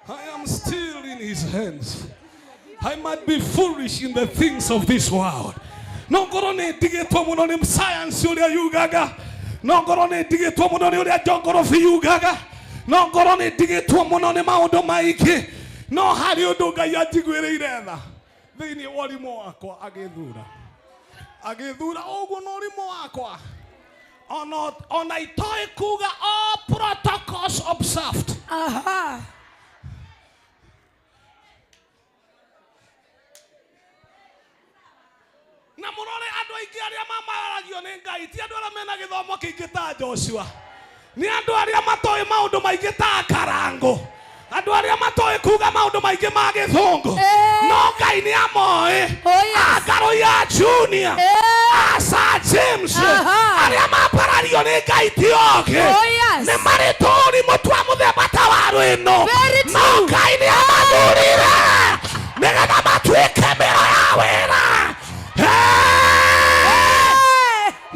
I am still in his hands. I might be foolish in the things of this world. No ngorwo nĩ ndigĩtwo mũno nĩ science ũrĩa yugaga. No ngorwo nĩ ndigĩtwo mũno nĩ ũrĩa geography yugaga. No ngorwo nĩ ndigĩtwo mũno nĩ maũndũ maingĩ. No harĩ ũndũ Ngai anjiguĩrĩire tha thĩinĩ wa ũrimũ wakwa agĩthura. Agĩthura ũguo na ũrimũ wakwa. Ona itoĩ kuga all protocols observed. Aha. Na mũrore andũ aingĩ arĩa mamaragio nĩ Ngai ti andũ arĩa mena gĩthomo kĩingĩ ta Joshua, nĩ andũ arĩa matoĩ maũndũ maingĩ ta Karangũ, andũ arĩa matoĩ kuga maũndũ maingĩ ma gĩthũngũ, no Ngai nĩ amoĩ. Oh, yes. Akaroya Junior, Asa James, arĩa mambarario nĩ Ngai ti ogĩ. Oh, yes. Nĩ marĩ tũũrimũ twa mũthemba ta wa rwĩno, Very no true. Ngai nĩ amathurire nĩgetha matuĩke mĩro ya wĩra. Hey!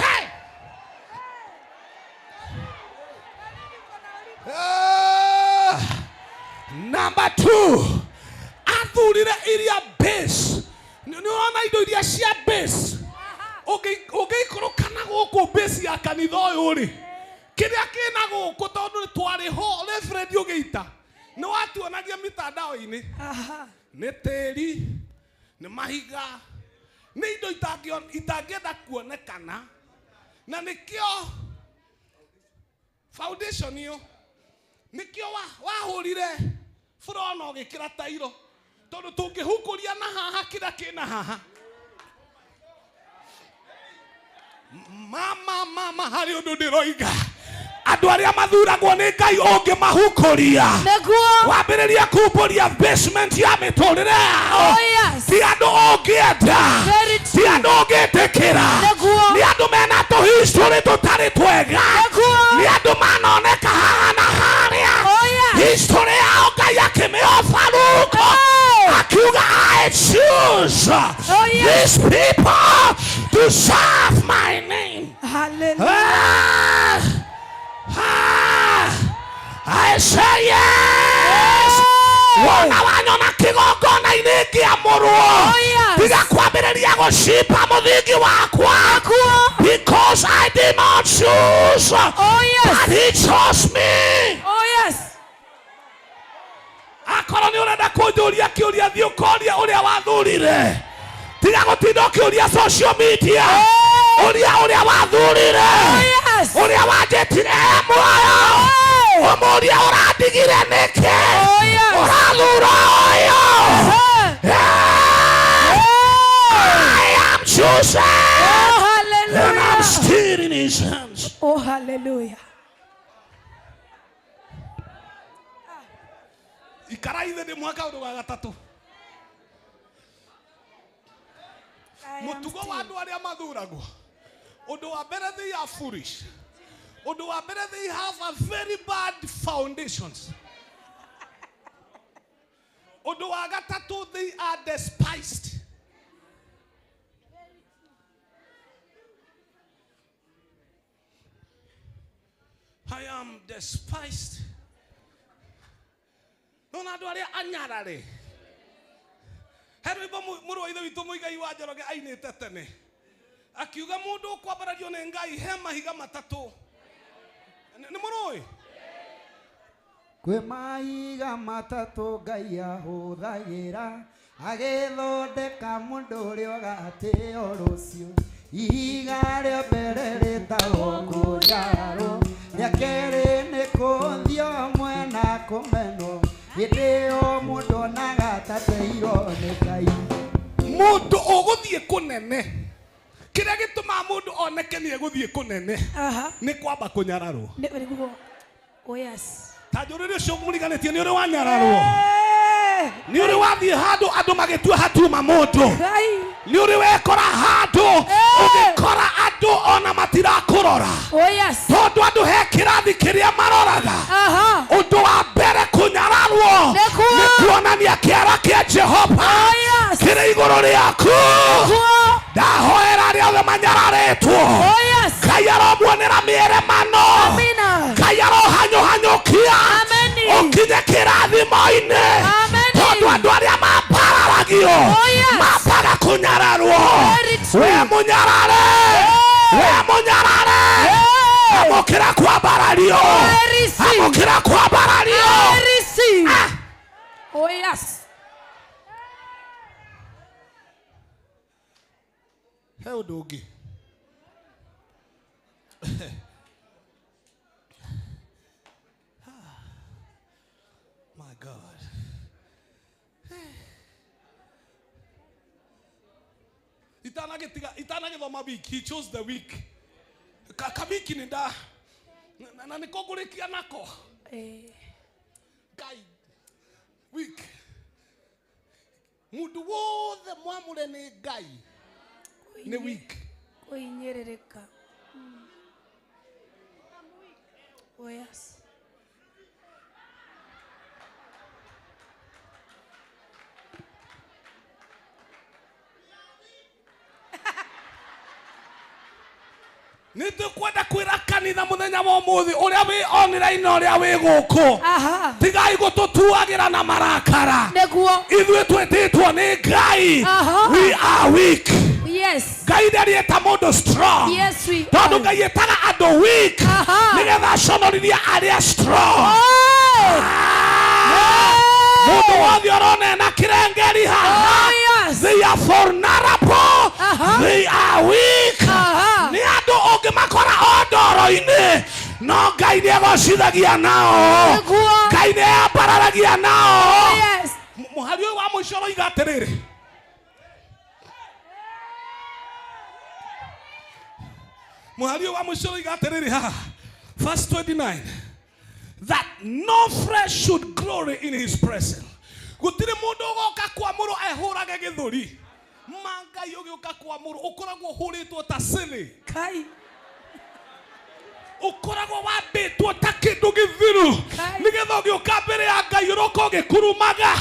Hey! Ah! Number two, athurire iria base. Nĩ ũrona indo iria cia base. Ũngĩikũrũka na gũkũ base ya kanitha ũyũ rĩ, kĩrĩa kĩna gũkũ tondũ twarĩ ho reverend ũgĩita nĩ watuonagia mitandao-inĩ. Nĩ tĩri, nĩ mahiga, nĩ indo itangĩenda kuonekana, na nĩkĩo foundation ĩyo nĩkĩo wahũrire floor na ũgĩkĩra tairo, tondũ tũngĩhukũria na haha kĩrĩa kĩna haha. Mama, mama, harĩ ũndũ ndĩroiga, andũ arĩa mathuragwo nĩ Ngai ũngĩmahukũria, Nĩguo. wambĩrĩria kumbũria basement ya mĩtũrĩre yao, Oh, yes. ti andũ ũngĩenda, Very ti true. andũ ũngĩtĩkĩra, Nĩguo. nĩ andũ mena tũhistory tũtarĩ twega, Nĩguo. nĩ andũ manoneka haha na harĩa. Oh, yes. History yao Ngai akĩmĩobaruko, Hey. akiuga I choose Oh, yes. these people to serve my name. Hallelujah. Ah, ah, I say yes. Wona wanyona kĩgongona-inĩ ngĩamũrwo, Oh, yes. tiga kwambĩrĩria gũcimba mũthingi wakwa, Nĩguo. because I did not choose, Oh, yes. but he chose me. Oh, yes. Akorwo nĩ ũrenda kũnjũria kĩũria, thiĩ ũkorie ũrĩa wathurire. Tiga gũtinda ũkĩũria social media. Ũria ũrĩa wathurire, Oh, yes. ũrĩa wanjĩtire e muoyo, ũmũrie ũrandigire nĩkĩ? Oh, yes. Ũrathura ũyũ. Hey. I am chosen Oh, and I'm hallelujah. still in his hands. Oh, hallelujah. Ikara ithe ndĩ mwaka ũndũ wa gatatũ. I am Mũtugo wa still. andũ arĩa mathuragwo, ũndũ wa mbere, they are foolish. Ũndũ wa mbere, they have a very bad foundations. Ũndũ wa gatatũ, they are despised. I am despised. Nona andũ arĩa anyarare, he rwĩmbo mũrũ wa ithe witũ Mũigai wa Njoroge ainĩte tene, akiuga mũndũ ũkwambarario nĩ Ngai he mahiga matatũ. Nĩ mũrũĩ? Kwĩ mahiga matatũ Ngai ahũthagĩra agĩthondeka mũndũ ũrĩa ũgatĩo rũciũ. Ihiga rĩa mbere rĩtagwo kũnyararwo, rĩa kerĩ nĩ kũthio mwena kũmenwo, hĩndĩ ĩyo mũndũ onaga tateirwo nĩ Ngai. Mũndũ ũgũthiĩ kũnene, kĩrĩa gĩtũmaga mũndũ oneke nĩ egũthiĩ kũnene Aha. nĩ kwamba kũnyararwo. Nĩguo. Oh, yes. Ta njũrĩrĩ ũcio mũriganĩtie, nĩ ũrĩ wanyararwo? Hey. Nĩ ũrĩ wathiĩ handũ andũ magĩtua hatiuma mũndũ? Ngai. Nĩ ũrĩ wekora handũ ũgĩkora andũ ona matirakũrora? Oh, yes. Tondũ andũ he kĩrathi kĩrĩa maroraga. Aha. Ũndũ wa mbere, kũnyararwo Nĩguo. nĩ kuonania kĩara kĩa Jehova Oh, yes. kĩrĩ igũrũ rĩaku. Nĩguo. Ndahoera arĩa othe manyararĩtwo, Oh, yes. Ngai aromuonera mĩeremano. Amina. Ngai arohanyũhanyũkia Ameni. ũkinye kĩrathi. Kĩrathimo-inĩ. Amen. Tondũ andũ arĩa mambararagio Oh, yes. mambaga kũnyararwo. Very true. We mũnyarare, we mũnyarare, amũkĩra kwambarario, I receive. amũkĩra kwambarario. I receive. Oh yes. He ũndũ ũngĩ. My God. Itanagĩtiga itanagĩthoma week, he chose the week. Kabiki nĩ nda na nĩko ngũrĩkia nako. Eh. Ngai week. Mũndũ wothe mwamũre nĩ Ngai nĩ week. Kũhinyĩrĩrĩka. Oh yes. Nĩ tũkwenda kwĩra kanitha mũthenya wa ũmũthĩ ũrĩa wĩ online na ũrĩa wĩ gũkũ. Aha. Tigai gũtũtuagĩra na marakara. Nĩguo. Ithuĩ twĩtĩtwo nĩ Ngai. Aha. We are weak. Yes. Ngai ndarĩeta mũndũ strong. Yes we Tondũ are. Ngai ĩtaga andũ weak Aha. nĩgetha aconorithie arĩa strong. Oh. Mũndũ wothe ũrona ena kĩrengeri haha, Oh yes. they are vulnerable. Aha. They are weak. Aha. Nĩ andũ ũngĩmakora o ndoro-inĩ, no Ngai nĩ egocithagia nao. Nĩguo. Ngai nĩ ambararagia nao. Oh yes. Mũhari ũyũ wa mũico ũroiga atĩrĩrĩ, mũhari ũyũ wa mũico ũroiga atĩrĩrĩ haha, verse 29, that no flesh should glory in his presence. Gũtirĩ mũndũ ũgoka kwamũrwo ehũrage gĩthũri. Ma Ngai ũgĩũka kwamũrwo ũkoragwo ũhũrĩtwo ta cĩrĩ, Kai. ũkoragwo wambĩtwo ta kĩndũ gĩthiru, Kai. nĩgetha ũgĩũka mbere ya Ngai ũroka ũgĩkurumaga,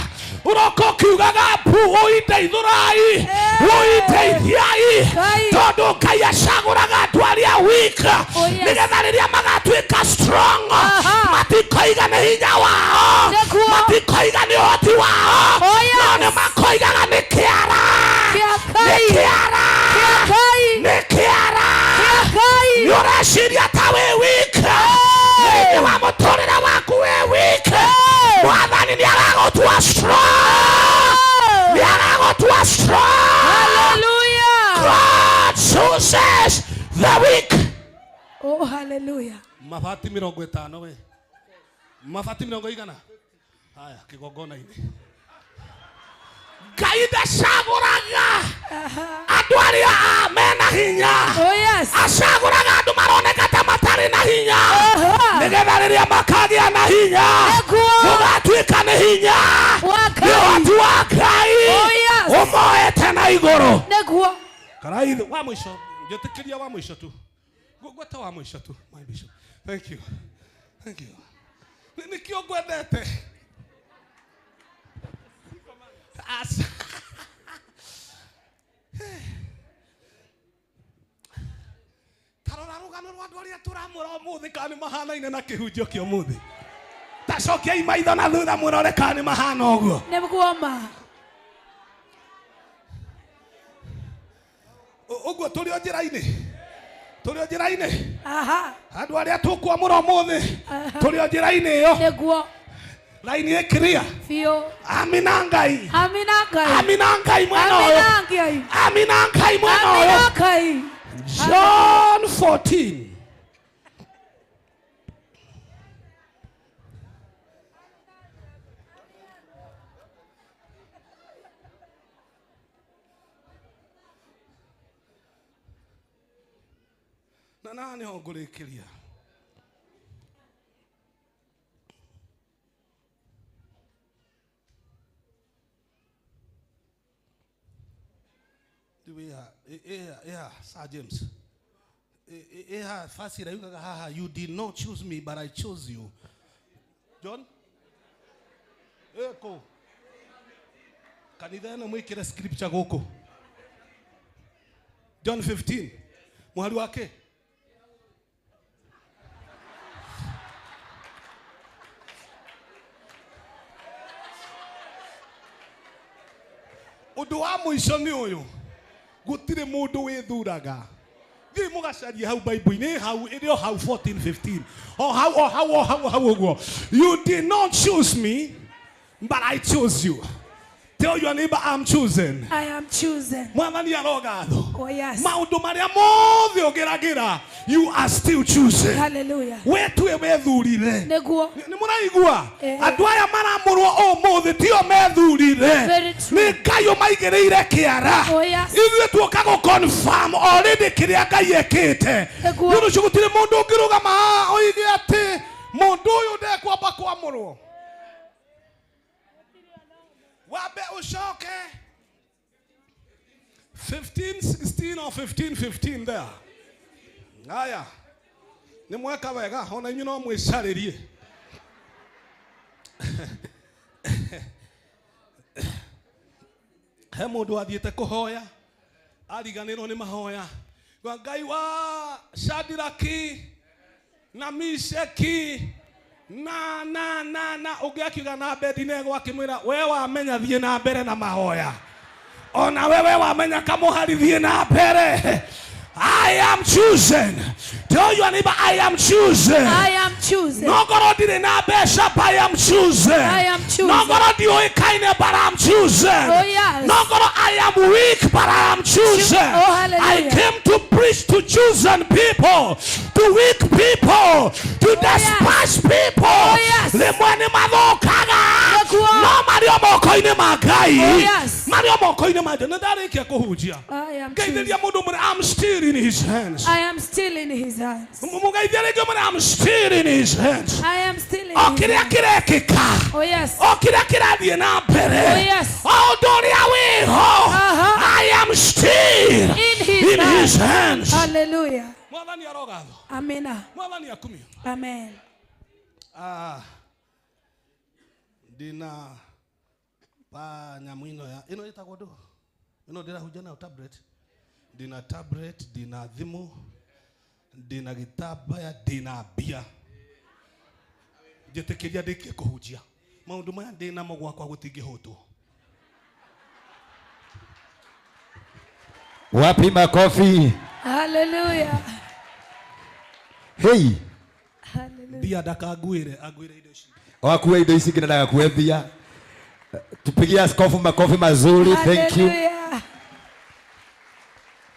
ũroka ũkiugaga mbu ũindeithũrai, ũindeithiai, Kai. tondũ Ngai acagũraga andũ arĩa weak Oh, yes. nĩgetha rĩrĩa magatuĩka strong Aha. matikoiga nĩ hinya wao, Nĩguo. matikoiga nĩ ũhoti wao, Oh, yes. no nĩ makoigaga nĩ kĩara, Kĩa nĩ Ngai. kĩara, Kĩa Ngai. nĩ kĩara. Kĩa Ngai. Nĩ ũreciria ta wĩ weak thĩinĩ wa mũtũrĩre waku wĩ weak, Mwathani nĩ aragũtua strong, nĩ aragũtua strong. Hallelujah. God chooses the weak. Oh hallelujah. Mabati 50 we, mabati mĩrongo igana haya kĩgongona-inĩ. Ngai ndacagũraga andũ arĩa mena hinya, Oh yes. acagũraga andũ maroneka ta matarĩ na hinya, Aha. nĩgetha rĩrĩa makagĩa na hinya Nĩguo. gũgatuĩka nĩ hinya Wa nĩ Ngai. ũhoti wa Ngai Oh, yes. ũmoete na igũrũ. Nĩguo. Karaithi wa mũico, njĩtĩkĩria wa mũico tu, gweta wa mũico tu, my bishop. Thank you, thank you. Nĩkĩo ngwendete. Aca. Tarora rũgano rwa andũ arĩa tũramũra ũmũthĩ kana nĩ mahanaine na kĩhunjio kĩa ũmũthĩ. Tacokiai maitho na thutha mũrore kana nĩ mahana ũguo. Nĩguo ma. Ũguo tũrĩ o njĩra-inĩ, tũrĩ o njĩra-inĩ. Aha. Andũ arĩa tũkwamũra ũmũthĩ Aha. tũrĩ o njĩra-inĩ ĩyo, Nĩguo. raini ĩ clear. Biũ. Amina Ngai. Amina Ngai. Amina Ngai mwena ũyũ. Amina Ngai. Amina Ngai mwena Amina ũyũ. Ngai. John 14. Na naha nĩho ngũrĩkĩria. Rĩu ĩha Sir James. Ĩha fasi iraugaga haha, you did not choose me but I chose you. John ĩkũ kanitha ĩno mwĩkĩre scripture gũkũ John 15 mũhari wake. Ũndũ wa mũico nĩ ũyũ, gũtirĩ mũndũ wĩthuraga. Thiĩ mũgacarie hau Bible-inĩ, hau ĩrĩ o hau 14 15, o hau o hau o hau o hau ũguo. You did not choose me, but I chose you. Tell your neighbor, I'm chosen. I am chosen. Mwathani arogathwo. Oh yes. Maũndũ marĩa mothe ũgeragĩra, you are still chosen. Hallelujah. We tuwe wethurire. Nĩguo. Nĩ mũraigua? Eh. Andũ aya maramũrwo ũmũthĩ tio methurire. Very true. Nĩ Ngai ũmaigĩrĩire kĩara. Oh, yes. Ithuĩ tuoka gũ confirm already kĩrĩa Ngai ekĩte. Nĩguo. Nĩ ũndũ ũcio gũtirĩ mũndũ ũngĩrũgama haha oige atĩ mũndũ ũyũ ndekwamba kwamũrwo. Wambe ũcoke 15 16 or 15 15 there. Haya, nĩ mweka wega, ona inyuĩ no mwĩcarĩrie. He mũndũ wathiĩte kũhoya, ariganĩrwo nĩ mahoya. Kwa Ngai wa Shadraki na Misheki na na na na ũngĩ akiuga na Abednego akĩmwĩra, we wamenya thiĩ na mbere na mahoya, ona wewe wamenya kamũhari thiĩ na mbere. I am chosen. Tell your neighbor, I am chosen. I am chosen. No ngorwo ndirĩ na mbeca, but I am chosen. I am chosen. No ngorwo ndiũĩkaine, but I am chosen. Oh, yes. No ngorwo I am weak, but I am chosen. Oh, hallelujah. I came to preach to chosen people, to weak people, to despised people. Oh, yes. Rĩmwe nĩ mathũkaga, Nĩguo. no marĩ o moko-inĩ ma Ngai. Oh, yes. Marĩ o moko-inĩ ma Ngai. Nĩ ndarĩkia kũhunjia. I am chosen. Ngeithĩria mũndũ mwĩre, I'm still in his hands. I am still in his hands. Mũgeithie rĩngĩ mwĩre, I'm still in his hands. I am still in O his kĩrĩa hands. kĩrekĩka, Oh yes. o kĩrĩa kĩrathiĩ na mbere, Oh, yes. o ũndũ ũrĩa wĩho, Aha. I am still In his in his hands. Hallelujah. Mwathani arogathwo. Amina. Mwathani akumio. Amen. Ah, ndina pa nyamũ ĩno ya ĩno ĩtagwo ndũ, ĩno ndĩrahunjia nayo tablet. Ndina tablet, ndina thimũ, ndina gĩtambaya, ndina mbia. Njĩtĩkĩria ndĩkie kũhunjia. Maũndũ maya ndĩnamo gwakwa gũtingĩhũtwo. Wapi makofi? Hallelujah. Hey, Hallelujah. Mbia ndakanguĩre, anguĩre indo ici. wakuwe indo ici nginya ndagakue mbia. Tupigie askofu makofi mazuri. Thank you. Hallelujah.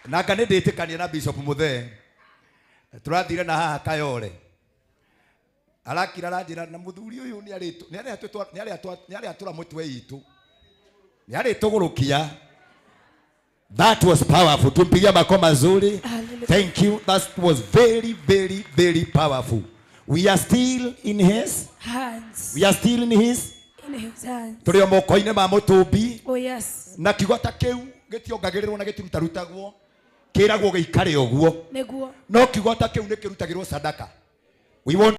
Nanga nĩ ndĩtĩkania na Bishop Muthee. Tũrathire na haha Kayole. Arakira aranjĩra na mũthuri ũyũ nĩarĩatũra mũtwe itũ. Nĩarĩtũgũrũkia. That was powerful. Tumpigia makofi mazuri. Hallelujah. Thank you. That was very, very, very powerful. We are still in his Hands. We are still in his In his hands. tũrĩ o moko-inĩ ma mũtũmbi. Oh yes. Na kiugo ta kĩu gĩtiongagĩrĩrwo na gĩtirutarutagwo, kĩragwo gĩikare ũguo. Nĩguo. No kiugo ta kĩu nĩ kĩrutagĩrwo sadaka. We want